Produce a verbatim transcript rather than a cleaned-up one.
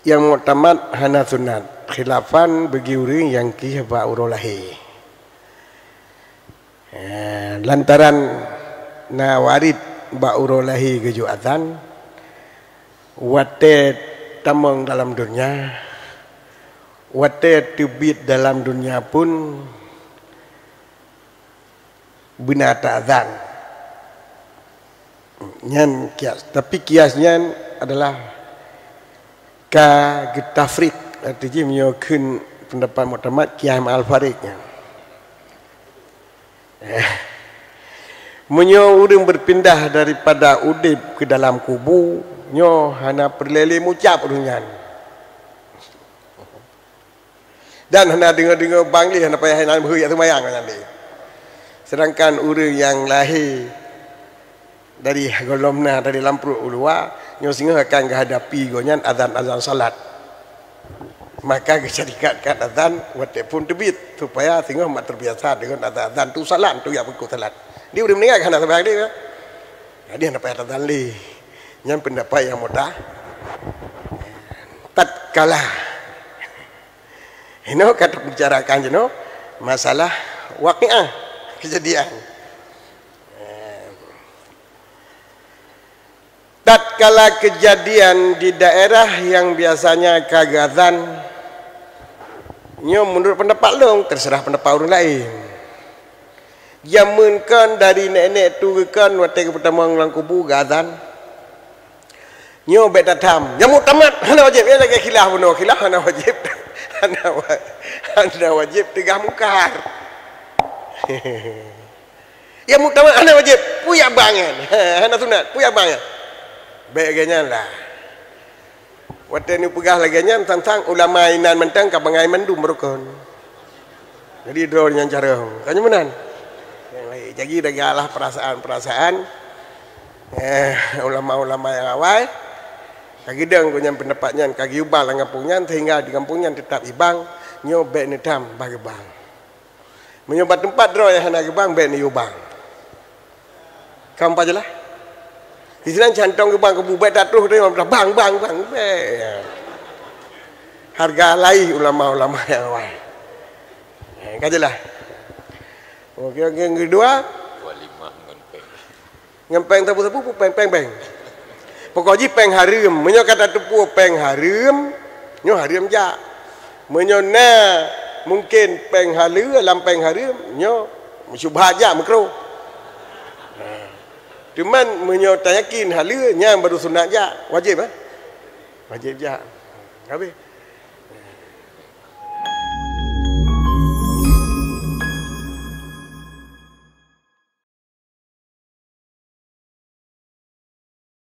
Nyang muktamad hana sunat, khilafan bagi ureuëng nyang kieh bak uroe lahé. Eh, lantaran na waréh bak uroe lahé geujok azan, watée tamong dalam donya, watée teubiet dalam donya pun beuna taazan. Nyan kias, tapi kias nyan adalah ka geutafrik, arti jih meunyoe kheun pendapat muktamad kias ma'al farik nyan. Eh, meunyoe ureuëng berpindah daripada udeb ke dalam kubu, nyoe hana peureulée lé mucab ureuëng nyan. Dan hana deungoe-deungoe bang lé, hana payah hana meuheuet seumayang nyan lé. Sedangkan ureuëng nyang lahé dari gohlom na, dari lam pruet uluwa, nyoe singoh akan geuhadapi gobnyan azan-azan salat. Maka geusyariatkan azan watée phon teubiet, supaya singoh mak terbiasa deungon azan-azan tu salat, tu nyang peuku salat. Di ureuëng meuninggai hana seumayang lé, ya. Jadi hana payah azan lé. Nyan pendapat nyang mudah. Tatkala Inoe ka teubicarakan jinoe masalah waqiah, kejadian. Tatkala kejadian di daerah yang biasanya ka geuazan, nyoe menurut pendapat lôn, terserah pendapat ureuëng lain. Jameun kon dari nenek-nenek tu geukon watée geupeutamong lam kubu geuazan. Nyoe bék tatham. Nyang muktamad hana wajéb. Nyan lagée khilaf bunoe. Khilaf hana wajéb. Hana wa-, hana wajéb teugah mungkar. Nyang muktamad hana wajéb. Peue nyang bang nyan? Ha, hana sunat. Peue nyang bang nyan? Bék lagée nyan lah. Watée neupeugah lagée nyan, sang-sang ulama inan mantong ka bangai mandum rukon. Jadi droe nyang carông, ka nyoe meunan. Nyang laén, jadi dagalah perasaan-perasaan, eh, ulama-ulama nyang awai, ka geudong gobnyan pendapat nyan, ka geuyue bang lam gampông nyan, sehingga di gampông nyan teutap ibang, nyoe bék neutam bah geubang. Meunyoe bak teumpat droe nyang hana geubang, bék neuyue bang. Ka meupat jeulaih? Di sinan cantong geubang keubu bék tatroh teuh bang, bang, bang, bék. Hareuga laén ulama-ulama nyang awai. Eh, ka jeulaih? Oke, oke, yang kedua. Walimah ngon péng. Ngon péng sapeue-sapeue pun péng, péng, péng. Pokok jih péng hareuem. Meunyoe ka tateupeue péng hareuem, nyoe hareuem jak. Meunyoe na mungken péng haleue lam péng hareuem, nyoe syubhat jak meukruh. Ha. Cuman meunyoe tayakin haleue, nyan baru sunat jak. Wajéb, eh? Wajéb jak. Habéh.